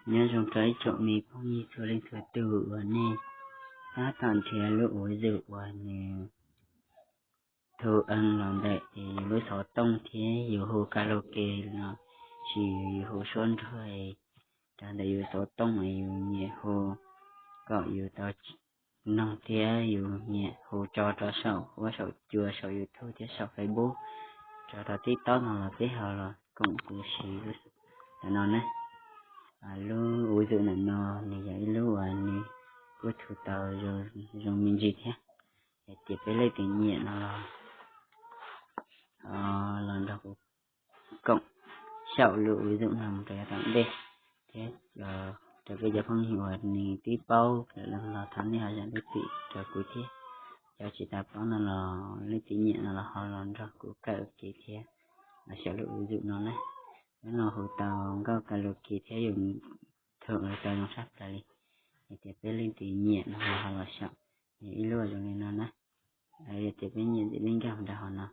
Nyob zoo rau ib tsoom me phooj ywg txhua leej txhua tus uas nej tab tom nrhiav lub uv zum uas nws thu ees los ntawm yus lub xov tooj thiab yus hu karaoke los sis yus hu suab nruag rau ntawm yus xov tooj uas yus nyiam hu kom yus tau noog thiab yus nyiam hu tso rau saum huab saum cua saum YouTube thiab saum Facebook, tso rau TikTok no los peb ho los koom kuv siv ntawm no na. Lub uv zum ntawm no nws yog ib lub uas nws kuj thu tau zoo me ntsis thiab. Yog tias peb leej twg nyiam no los los nrog kuv koom xyaum lub uv zum no mus rau yav tom ntej thiab. Rau peb cov phooj ywg uas nws twb paub lawm los thov nej ho zam lub txim rau kuv thiab. Cov tsis tau paub no los leej twg nyiam no los ho los nrog kuv kawm ua ke thiab los xyaum lub uv zum no na. Lub no hu tau nkauj karaoke thiab yus thu tau zoo sab plaws li. Yog tias peb leej twg nyiam no los ho los xyaum. Yog ib lub zoo li no na. Yog tias peb nyiam ntxim li nkauj nrog hauv no.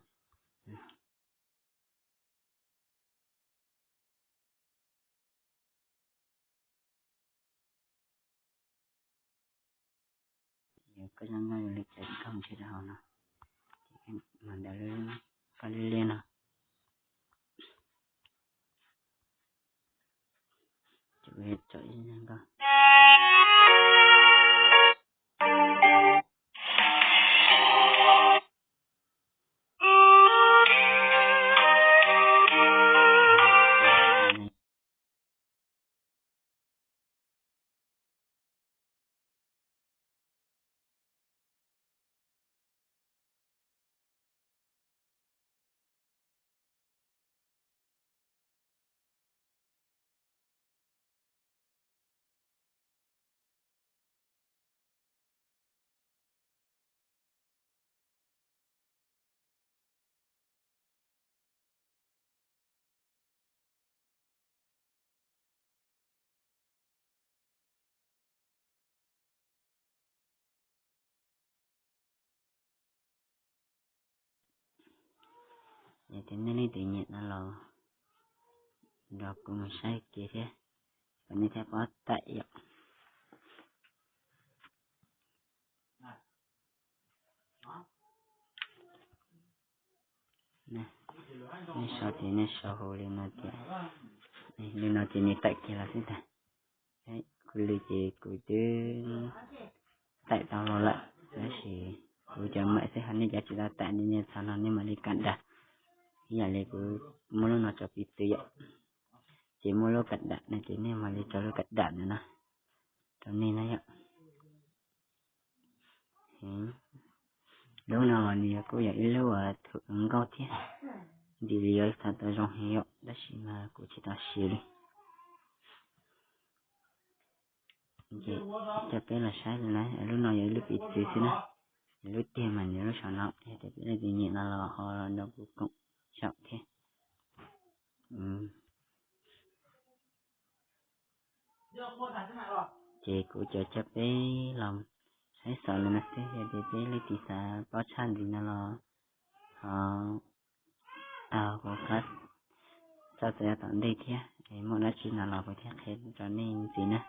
Yog koj zoo nkauj zoo li cas koj mus nrhiav rau hauv no. Ces mam ntawd lub koj liab liab no. Ces kuv tso ib zoo nkauj. Yog tias nej leej twg nyiam no los nrog kuv mus saib ke thiab, kom nej thiaj paub taim yom. Nej sau ces nej sau hauv li no tias, li no ces nws taim kiag los xwb ntag. Kuv li ces kuv twb taim tau los lawm, tab sis kuv cov maim xwb, ho nej cov tsis tau taim nej nyiam txog no nej mam li kam dam. Ib yam li kuv muab lub no tso piv txwv yom, ces muaj lub kam dam no ces nej mam li tso lub kam dam ntawm no rau nej na yom. Lub no los nws yog kuj yog ib lub uas thu nkauj thiab, ntim li yuav tau zoo heev yom, tab sis mas kuv tsis tau siv li. Ces coj peb los saib na, lub no yog ib lub piv txwv xwb na, lub tiag mas nws lub saum no, yog tias peb leej twg nyiam no los ho los nrog kuv koom xyaum thiab. Ces kuv coj coj peb los saib xaus li no xwb, yog tias peb leej twg xav paub tshaj ntxiv no los ho taug kuv qab txoj txav yav tom ntej thiab, es muaj dab tsi no los kuv thiaj qhia rau nej ntxiv na.